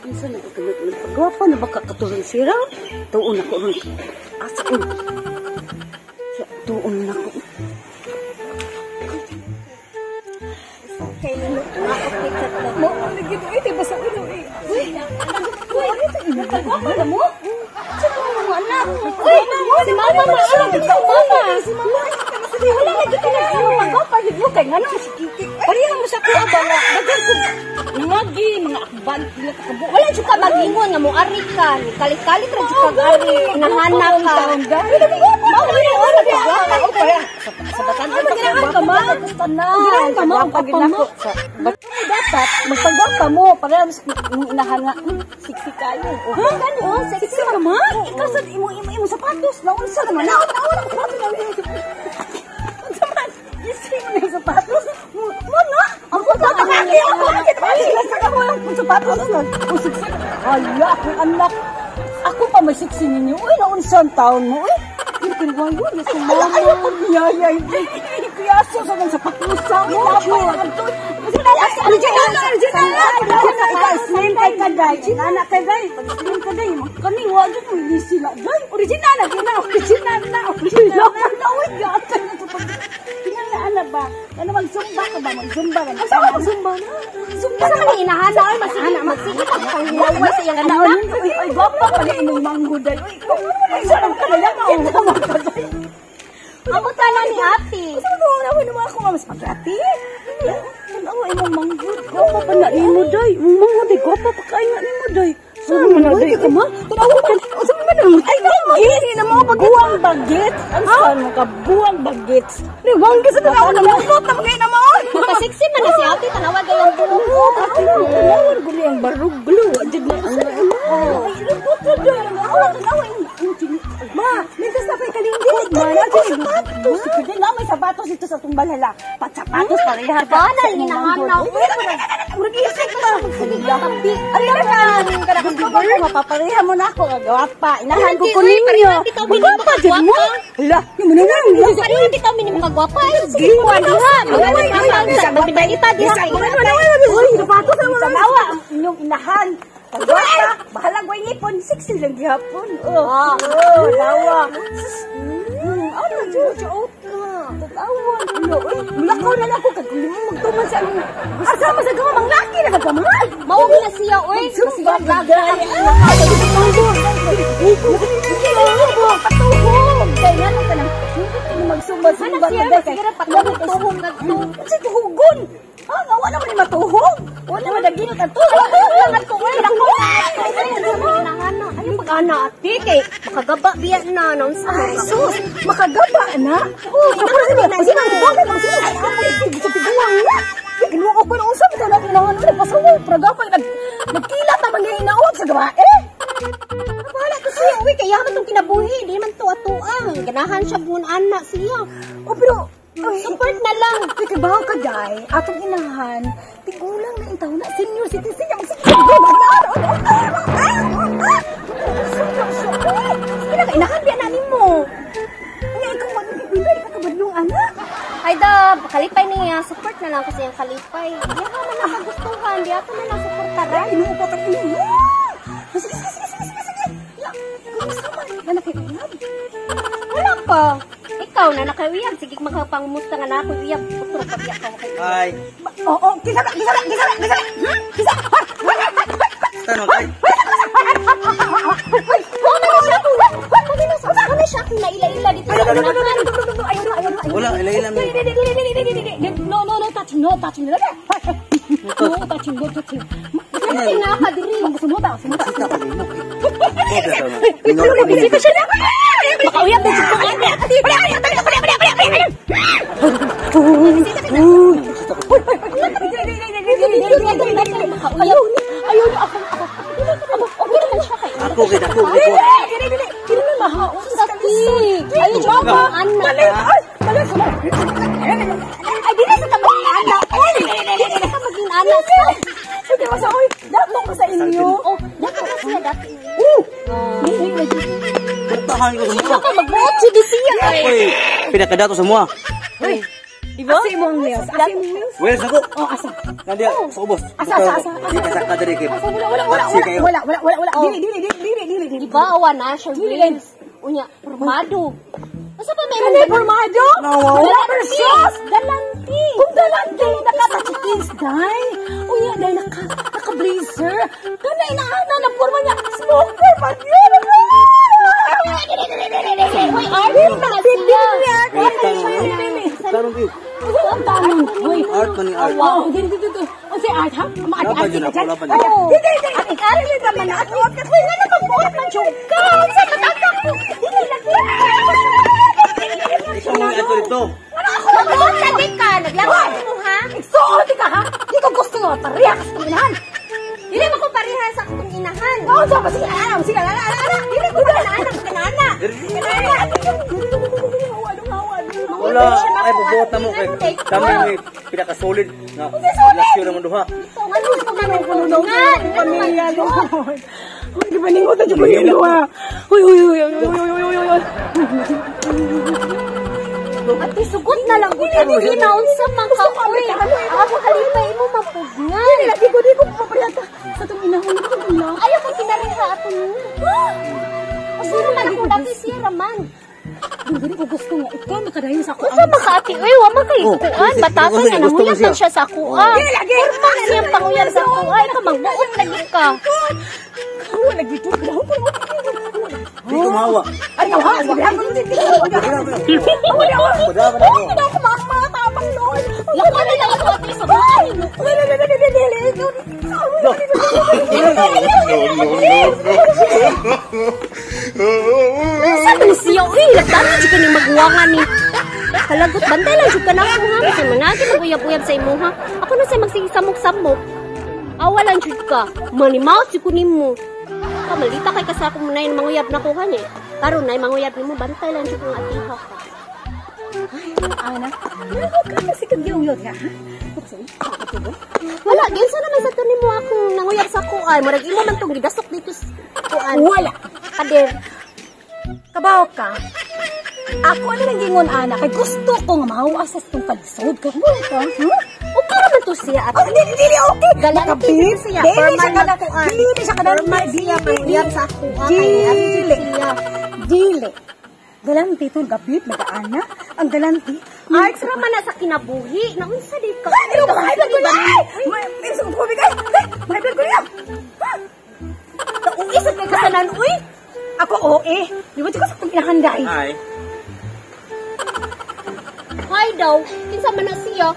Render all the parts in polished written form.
Unsa na ka nagpagwapa na baka katuron sira? Tuon ako ron. Asa ko? Tuon na ko. Mo lagi do ite basta ulo eh. Uy, uy, nagpagwapa na mo? Sa mga anak. Uy, si mama ma, si mama. Si mama. Wala lagi ka na magwapa gid mo kay ngano si Kiki. Pareha mo sa kuha ba nga daghan ko nangagi mga akban pila ka kabuok. Wala jud ka mag-ingon nga mo-ari ka. Kalit-kalit ra jud kag ari. Nahana ka. Mao ni ora ka. Sa batan Ay, ka ma. Ganahan ka ma, Pagwapa ma. Dapat magpagwapa mo para mas imong inahan nga sexy kayo. Ha? Gani oh, sexy Sexy ka ma. Ikaw sa imong imong imong sapatos naunsa naman na nauna ang sapatos na unsa man. Gising mo na yung sapatos. Mo mo na. Ang puta ka kaki ako. Sila sa ako ang sapatos na. O sexy. Hala, akong anak. Ako pa may sexy ninyo. Uy, naunsa ang taon mo. Uy, Pero wayo na sa Ala, mama. ayaw pag niyayay. Kuyaso sa mga sapatos. Mo, Original na, original na. Ikaw, slim kay kaday. Anak kay day. Pag slim ka day, kani wa jud mo hindi sila day. Original na, gina, original na, original na. Uy, gata na to pag Kinala na ba? Ano magsumba ka ba? Magsumba ka. Asa ka magsumba na? Sumba Sa man inahana oy, magsige magsige pa panghilawa sa iyang anak. Uy, uy, gwapa pala imong mangguday. Uy, ikaw, ay, saan ka na yan? Amo tanan ni ate. Sa mga wala ko naman ako nga mas pagkati. Tanawa imong manghud. Gwapa pa na nimo day. Imong manghud ay gwapa pa kay nga nimo day. Saan man na day ka ma? Tanawa ka. Unsa man na? Ay, bagit. Na mo pagbuwang bagit. Ang saan mo ka buwang bagit. Ni wang sa tanawa na mo ta mga ina mo. Magka-sexy man na si ate, tanawa gayang buhok. Tanawa guli ang barug gulu. Jud na. Ay, lupot na day. Tanawa tanawa imong Ma, mintas na pa'y kalingkod, ma. Sapatos. Sige na, may sapatos ito sa tumbal, hala. Pat sapatos, pareha ka. Banal, hinahanaw. Murag isip ba? Sige, kapi. Alam ka, gusto mo ko, mapapareha mo na ako. Kagawapa, inahan ko Hindi, ko uy, ninyo. pareha bitaw minimo Magwapa dyan mo. kagwapa. Hala, yung muna na. Pareha bitaw minimo kagwapa. Ay, sige, kuwan diha. Magbalita diha kay Uy, sapatos na mga. Tanawa, ang inyong inahan. Kagwapa, bahalang way ngipon, sexy lang gihapon. Oh, oh, tawa. Ano, Diyo, ka. Tanawa, ano, uy, mulakaw na lang ako, kag mo magtuman sa anong, asa mo sa gawa, manglaki na ka man. Mao na siya oy. Magsumba, gagay. Patuhog. Kaya nga nung kanang, magsumba-sumba Ano siya, ka, kay- sige ra patuhog-tuhog ngadto. Kasi tuhugon. Ha, nga wala man ni matuhog. Wala man naginot ang tuhog. Ang ko oy, nako. Hinahana. Ayo pag-ana ate kay makagaba biya na naunsa man Ay, ka. sus, makagaba na. Oo, inahan na Kasi nang bagay kung sino ay amo sa tiguang na. Ginuo ko na unsa bitaw na inahan na pasaway pragapay nag nagkila ta man inaot sa gabae. Bahala to siya, uy, kaya man tong kinabuhi, di man to atuang. Ganahan siya buon ana siya. Oh, pero ay, Support na lang. Ay, kabaw ka, day. Atong inahan, tigulang na intaw na, senior citizen niya, magsigig. Sige na, inahan biya na nimo. Nga, ikaw magiging ka kabadlong anak. Ay da, kalipay niya, support na lang kasi yung kalipay. Di ha man ang kagustuhan, di ato na lang suportaran. Inuupat ang ino. Sige, sige, sige, sige, sige, sige. Ya, kumusta man? Nanakit uyab. Wala pa. Ikaw na nakauyab, sige makapangumusta nga na ako uyab. Utro pa biya ka kay. Hi. Oo, kisa na, kisa na, kisa na, kisa na. Kisa. Tanong ay. Wala na siya ko. Wala na siya. Wala siya akong naila-ila dito sa unahan. Ayaw na, ayaw na, ayaw Wala, ila-ila mo. No, no, no touching, no touching. No touching, no touching. Ano nga ka diri? Sumuta, sumuta. Kita ko nimo. Bisita siya na. Makauyab din ko ana. Ayaw ni, ayaw ni ako, ako, ako, Okay naman siya kay. Ako gid ako. Dili, dili, dili, dili mahaon sa Sakit. Ayaw jud ko ana. Mali, ay, mali, Ay dili sa ka maging ana. Oy, dili sa ka maging ana. Sige, masa, oy, dato ko sa inyo. Oh, dato ka siya dati. Puntahan ko sa mua. Baka magbuot jud siya. Ako'y pinakadato sa mua. Uy, Di ba? Asa imong wheels? Asa imong wheels? Wheels ako. Oh, asa? Nandiya, sa ubos. Asa, asa, asa, asa. Di ka sa kadiri kay. Asa, wala, wala, wala, Taxi wala, kayo. wala, wala, wala, wala. Oh. Dili, dili, dili, dili, dili, dili. Di ba awa na siya Dili. wheels. Unya, formado. Asa pa may Kani formado? No, wow. Wala precious. Galanti. Kung dalante, naka-chickens, day. Unya, day, naka-blazer. Kana, inaana na forma niya. Smoker man yun. Hoy, art na siya. Wait, tanong kayo. Ang tanong, hoy. Art man ni art. Wow, dito, dito, dito. O si art, ha? Wala pa dyan, wala pa dyan. Hindi, hindi. Ate, ate, ate, ate, ate, ate, ate, nga naman, buhat man, joke ka. Sa matanda ko. Dili lagi. Ikaw ang ato dito. Naglawan lagi ka, naglawan mo ha. Igsuot ka, ha? Di ko gusto nga, pareha ka sa tuminahan. Dili mo ko pareha sa akong inahan. Oo, so, sige, ala, sige, ala, ala, ala. Dili ko kanana, kanana. Wala, ay bubuhat na mo kay. Kami may pinaka-solid nga relasyon naman duha. Ano sa manunungan? Pamilya, Lord. Uy, di ba ningot na dyan ko yung duha? Uy, uy, uy, uy, uy, uy, uy, uy, uy. Ate, sugot na lang gud ang ginaon sa mga kaoy. Ako kalipay mo mapugngan. Dili, lagi ko, di ko papareha ka sa itong inahon ko. Ayaw ko pinareha ato niya. O sino man ako dati siya raman. Hindi ko gusto nga ikaw makadayon sa ako. Unsa makaati oy, wa man kay Oh, kuan, batasan gusto nga mo nanguyab siya. man siya sa kuha. Dili lagi. Kurma siyang panguyab sa kuha, ikaw magbuot lagi ka. Wala lagi to. Di ko mahawa. Ay, ha, sige, ha. Wala, wala. Wala ba na ako? Wala ako matapang noon. Lakuan na lang ako ate sa buhay. Wala, wala, wala, wala, wala. Unsa man siya oy, lagtami jud ka ni magwangan ni. Kalagot bantay lang jud ka na ako ha. Kasi managi maguyab-uyab sa imuha. Ako na sa magsisamok-samok. Awa lang jud ka. Manimaw si kunin mo. Kamalita kay ka sa akong munay manguyab na ko kani. Karon nay manguyab nimo bantay lang jud kang atiha ka. Ana, ano ka kasi kang giyong ha? Wala, ginsa naman sa to nimo akong nanguyab sa kuan. Murag imo man tong gidasok dito sa kuan. Wala. Pader. Kabaw ka. Ako na lang gingon, Ana, kay gusto ko nga mahawa sa itong kalisod ka. Ka? Okay naman to siya ate. Oh, dili, dili, okay. Galante Nakabit. siya. Dili Formal siya na kada, kuan. dili siya kada, Formal siya manguyab sa kuha kay ate Dili. siya. Dili. Galante ito, gabit, nag-aana. Ang galante. Arts ra man na sa kinabuhi. Naunsa di ka? Ay, dili ko high blood ko na! Ay! May tubig ay! Ay! May blood ko na! Nauwi sa kay kasanan uy. Ako, oo eh. Di ba ko sa itong inahanda eh. Ay. Hi daw. Kinsa man na siya?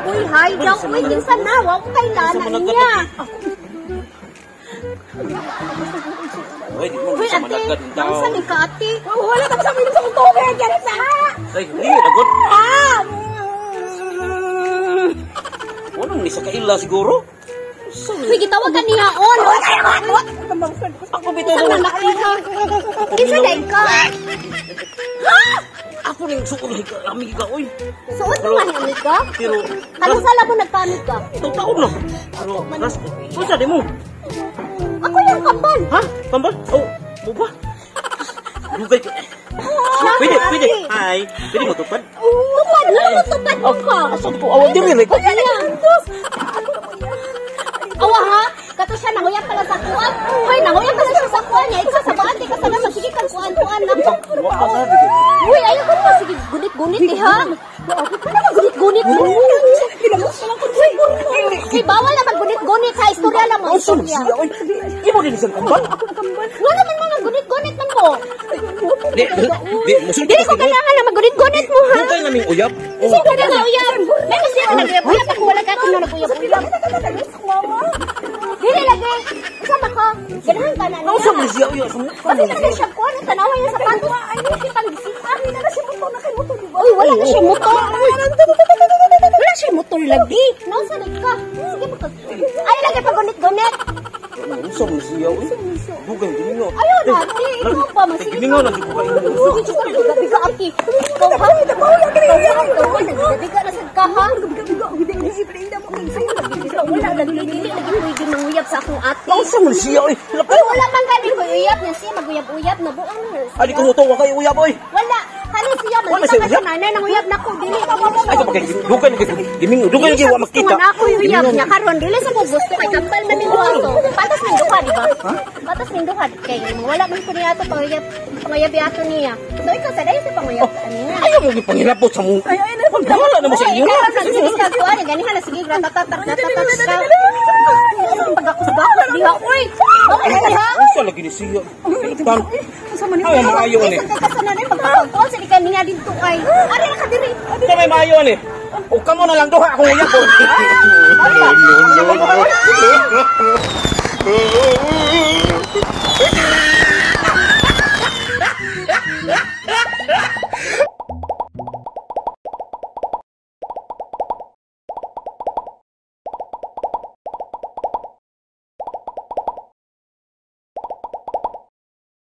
Uy, hi daw. Uy, kinsa na? Wa ko kay lana niya. Uy, di mo Uy, sa ate. managad ng tao. Naunsa ni ka ate? Oh, wala ka sa minum sa kong tubig. Yan sa! Ay, hindi, agad. Ah! Walang ni sa kaila siguro. Uy, gitawag ka niya on. Ako bitaw Kinsa mo. man na ka? Kinsa na ka? Ako rin suod ka, amiga, oy. Suot mo nga ni amiga? Pero, Anong sala mo nagpaamig ka? taon na. Pero, ras, unsa di mo? Ako yung kambal. Ha? Kambal? Oh, mo ba? Dugay ka. Pwede, pwede. Hi. Pwede mo tupad? Tupad mo, tupad mo ka. Asa ko? Awa, diri, ko. Awa ha? Kato siya, nanguyab pala sa kuan. Uy, nanguyab pala siya sa kuan niya. Ikaw sa baan, di ka sa nasa. Sige kang kuan-kuan na ko. Uy, ayaw ko naman. Sige, gunit-gunit eh ha. Ano ba gunit-gunit mo? Uy, bawal na maggunit-gunit ha. Istorya lang mo, istorya. Imo din isang kambal? Wala naman mga gunit-gunit man mo. Di, di, musulti Dili ko kailangan na maggunit-gunit mo ha. Dugay naming uyab. Kasi ko na nga uyab. May kasi ako nag-uyab-uyab. Ako wala ka kung nag-uyab-uyab. Dili lagi. Isa ba ka? Ganahan ka na niya. Unsa man siya uyab? Kasi na na siya kuwan. Tanawa niya sa patos. Ay, hindi pang gisita. Uy, wala na siya motor. Wala siya motor lagi. Nausa na ka. Sige, Ay, lagi pa gunit-gunit. Unsa man siya uy? Dugay giningo. Ayaw na, ate. Ikaw pa, masige Giningo na jud ko kayo. Sige, jud ko. Biga, ate. Ikaw ha? Biga na sad ka ha? Wala lagi dili lagi pwede manguyab sa akong ate. Unsa man siya uy? Uy, wala man gani ko uyab niya siya maguyab-uyab na buang na. Ali ko huto wa kay uyab oy. Wala. Kani siya Wala malita siya ka uyab? siya Nanay nang uyab nako dili. Ay, sa pagkay dugay lagi gimingo, dugay lagi wa makita. Gusto ako yung uyab niya karon dili sa ko gusto kay kambal man ning duha so. Patas ning duha di ba? Patas ning duha kay wala man ko niya ato panguyab panguyab ato niya. So ikaw sa dayon sa panguyab niya. Ayaw mo gipangilabot sa mong. Ay, ay, wala na mo sa inyo. Ikaw lang sige ka kuan ganihan na sige ratatatak ratatatak ka. Pagakusgakos diha uy. Okay diha. Unsa lagi ni siya? Tan. Ay, maayo ni. Ay, sa na rin pagpapagkuan sa ikan niya dito ay. Ari na ka diri. Sa may maayo ni. O kamo na lang duha akong uyab. No, no, no.